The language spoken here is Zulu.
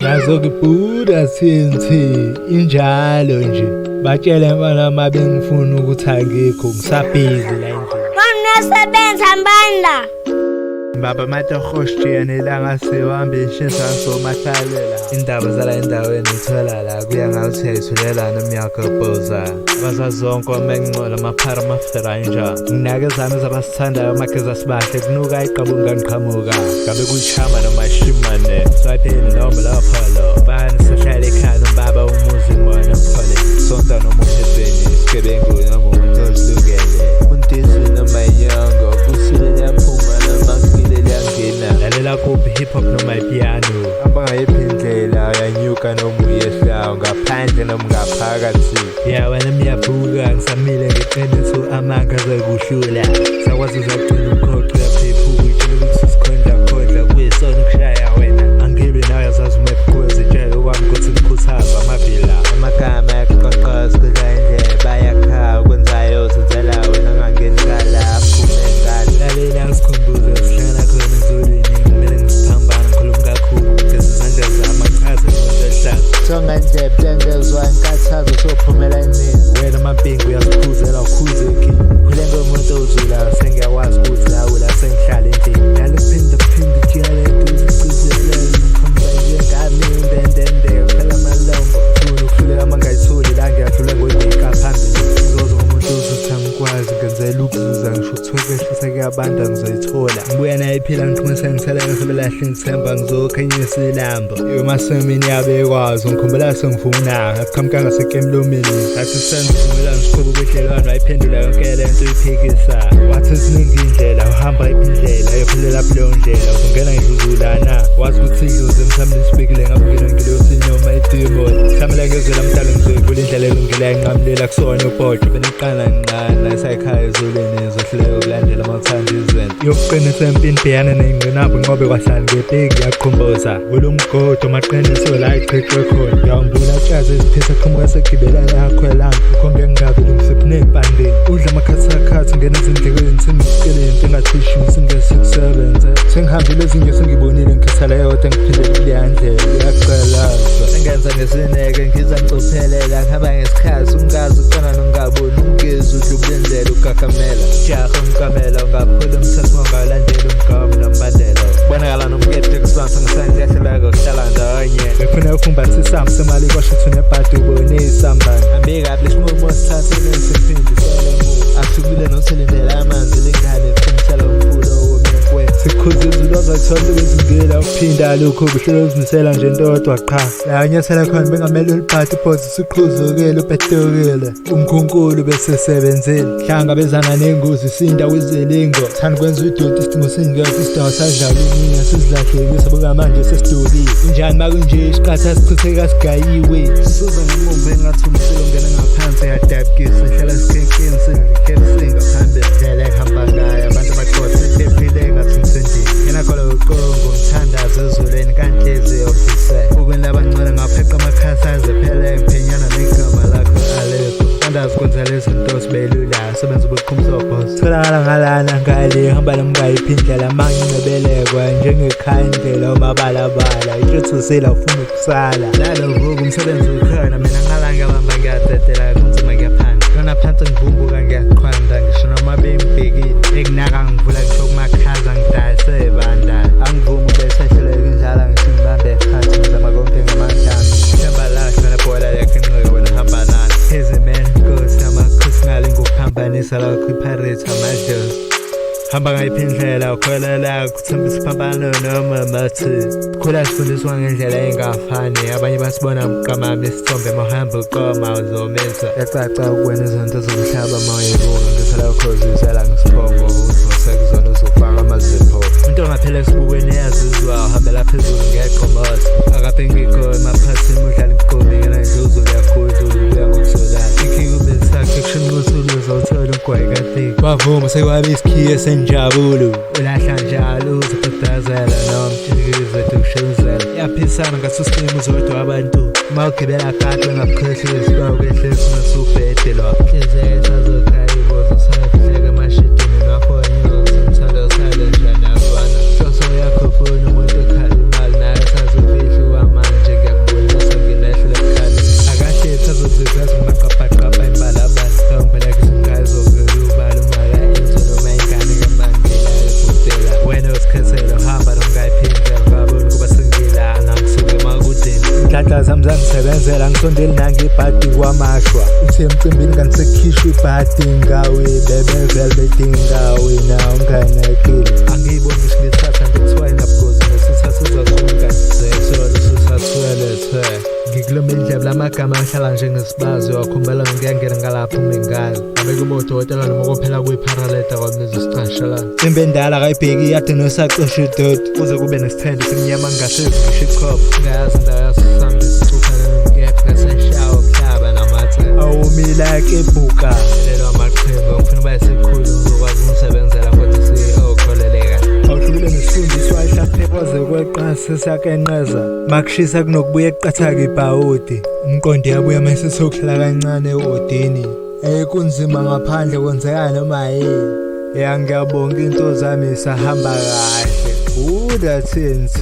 Ngazokubhuda TNT injalo nje. Batshele mfana uma bengifuna ukuthi angikho ngisabhizi la endlini. Mama mbanda. Baba matohoshiyane ilanga siwambe ishisa somahlalela. Indaba zala endaweni uthola la kuya ngathi uyayithulela noma uyagobhoza. Abazazonke omencola amaphara amafranja. Nginake zami zabasithandayo amageza sibahle kunuka iqabunga ngiqhamuka. Ngabe kuchama noma shimane. Swapheni noma lapho lo. Bani sihlale ekhaya nobaba umuzi ngibona phole. Sonta noma uphetheni isigebengu noma umuntu ozilungele. Untisi noma inyongo kusile liyaphuma noma kile liyangena. Lalela kuphi hip hop noma ipiano. Hamba ngayiphi indlela uyanyuka noma uyehla ngaphandle noma ngaphakathi. Ya wena miyavuka ngisamile ngeqiniso amanga azokuhlula. Sakwazi uzagcina umkhoco uyaphephuka utshela ukuthi sikhondla khondla kuyisona ukushaya wena. Angibe nawe yazazi uma ebuqhubeza okwami ukuthi ngikhuthaza amavila. Amagama ayaqoqoza kudla indlela bayakha ukwenzayo uzenzela wena ungangeni ngala phume ngala. Lalela ngizikhumbuze sihlangana khona ezulwini kumele ngisiphambane ngikhuluma kakhulu ngigeza izandla zami angichaze umuntu ehlaza. Thonga indlebe tengezwa inkathazo sophumela iningi. Wena mampingu uyazikhuzela ukhuzeki. Khule ngomuntu ozulayo sengiyakwazi ukuzilawula sengihlala endlini. Nalo kuphinda phinda ujikele eduze ucizelele ngikhomba njengami indendende phela amalombo. Funa ukuhluleka uma ngayitholi la ngiyadlula ngodika phambili. Ngizozwa umuntu ozothi angikwazi ngenzela ukuzuza ngisho uthwekeshe sekuyabanda ngizoyithola. Ngibuya naye iphila ngiqinise ngiseleke sebelahle ngithemba ngizokhanyisa ilambo. Emasemini yabekwazi ngikhumbula sengifuna ngaqhamuka ngasekemlomeni. Ngathi sengivumelana siqhuba ubudlelwano wayiphendula yonke le nto uyiphikisa. Wathi ziningi indlela uhamba iphi indlela ayophelela kuleyo ndlela uzongena ngidluzulana. Wazi ukuthi idlozi emhlabeni lisibhekile ngabe ngena ngilosi noma idemon. Mhlawumbe ngezwe lamdala ngizoyivula indlela elungile enqamulela kusona ubhoqo beniqala nqana esayikhaya ezulwini ngizohluleka ukulandela uma uthanda izinto. Yokuqinisa empini bhekana ney'ngqinamba unqobe kwahlali ngepiki yaqhumbuza. Vula umgodo maqiniso la iqhiqwe khona. Ngiyawumbula tshazi eziphisa qhamuka segibela yakho elanga. Ukhonge ngingaveli ngisiphi ney'mpandeni. Udla amakhathakhathi ngena ezindlekweni sengicele into engathishi singese kusebenze. Sengihambile ezinye sengibonile ngikhetha leyo yodwa ngiphindele kuleya ndlela iyaqalaza. Sengenza ngesineke ngiza ngicophelela ngihamba ngesikhathi ungazi ucana nongaboni ungezi udlubula indlela ugagamela. Jaha umkamela ungaphula umthetho ungawulandeli umgomo nombandela. Kubonakala nomkethe kusonsa ngisandla yahluleka ukuhlala ndawonye. Befuna ukumbatha isamba semali kwasho ukuthi unebhadi ubone isambane. Hambe kabi lesinqumo sithathele siphindisele emuva. Athukile nothilindela amanzi lingane phumsela umfula owomile nkwe. Sikhuza izulu ozayithola ukuzingela ukuphinda lokhu buhlelo uzimisela nje into yodwa qha. La unyathela khona bengamele uliphathe uphoze usuqhuzukile ubhedukile. Umkhunkulu bese sebenzile. Hlangabezana nengozi sinda kwizilingo. Thanda kwenza udoti isidingo singekho isidingo sadlala iningi sizilahlekisa buka manje sesidukile. Injani makunje isiqatha sichitheka sigayiwe. Suza ngemumva engathi umsilo ungena ngaphansi yadabukisa hlala sikhenkeni sidle ngaphambi indlela ekuhamba ngayo abantu abaqotho ephephile engathi ngisendile. Yena khola uqongo umthandazo ezulwini kanhliziyo ngise. Ukwenda abancane ngapheqa amakhasi aze phele ngiphenyana negama lakho alikho. Andazi kwenza lezi zinto sibelula sebenza ubuqhumisa boss. Tholakala ngalana ngale hamba nomngayiphi indlela mangincebelekwa njengekhandlela omabalabala. Itshuthusela ufuna ukusala. Lalo vuka umsebenzi ukhona mina ngala ngiyabamba ngiyadedela kunzima ngiyaphansi. Yona phansi ngivumbuka ngiyaqhwanda ngisho noma bengibhekile. Ekunaka ngivula ngisho kumakhaza ngidayise banda. Angivumi besehluleka indlala ngisho ngibambe phansi ngizama konke ngamandla ami. Themba lahle nebhola yakhe inqeke wena hamba nani. Phezemeni nkosi amakhosi ngale ngokuphambanisa lokho iPirates amadlozi. Hamba ngayiphi indlela ukholela kuthembisa isiphambano noma mathi. Khula sifundiswa ngendlela engafani abanye basibona buqamama isithombe mawuhamba uqoma uzomisa. Yacaca ukuwena izinto zomhlaba mawuyibuka ngithola ukhozisela ngisiphongo uzose kuzona uzofaka amazipho. Umuntu ongaphela esibukweni eyazizwa uhambela phezulu ngeqomboza. Akabe ngikho emaphathini udlala igqomi ngena indluzulu yakhudlula ubuya ngokuzolala. Inkinga ubesakhe kushinqusuluza uthola ugwayi kathiki. Wavuma sekwabe isikhiye senjabulo. Ulahla njalo uzibhedazela noma mtshikizo dukushuzela. Iyaphisana ngathi usimu uzodwa abantu. Uma ugibela kade bengakukhohlisi bawukehlisa masubhedelwa. Inhliziyo isazokhaya iboza usayihleka emashidini nwafonyozi umthando usale njani yafana. Hloso yakho ufuna umuntu ekhala imali naye usazofihla okwamanje. Inhlanhla zami zangisebenzela, ngisondeli nangibhadi kwamashwa. Uthi emcimbini kanti sekukhishwa ibhadi ngawe, bebevele bedinga wena unganakile. Angiyiboni ngisho ngesithatha nto kuthiwa ingabugozi ngesithatha sizazunga zethole sithathwele the ngikuloma indlebe lamagama ahlala njengesibazi wakhumbela ngiyangena ngalapho umengane abe kuba udokotela noma kophela kuyipharaleta kwabeza isicashala. Imbe endala kayibheki iyade nosacosha idoti, kuze kube nesithende simnyama ngingasezi ngisho ichopho ngayazi indawo yasihamba isithupha ngepha ngaseshawa umhlaba namathe awumila kebhuka. Lelo amaqhinga ngifuna uba isikhulu ngizokwazi ukusebenzela kodwa CEO kholeleka. Awuhlukile nesifundiswa ahlaphe kwaze kweqa sesakenqeza. Makushisa kunokubuye kuqathaka ibhawodi. Umqondo yabuya mase sokuhlala kancane ehodini. Kunzima ngaphandle kwenzeka noma yini. Ya ngiyabonga into zami sahamba kahle. Uda TNT.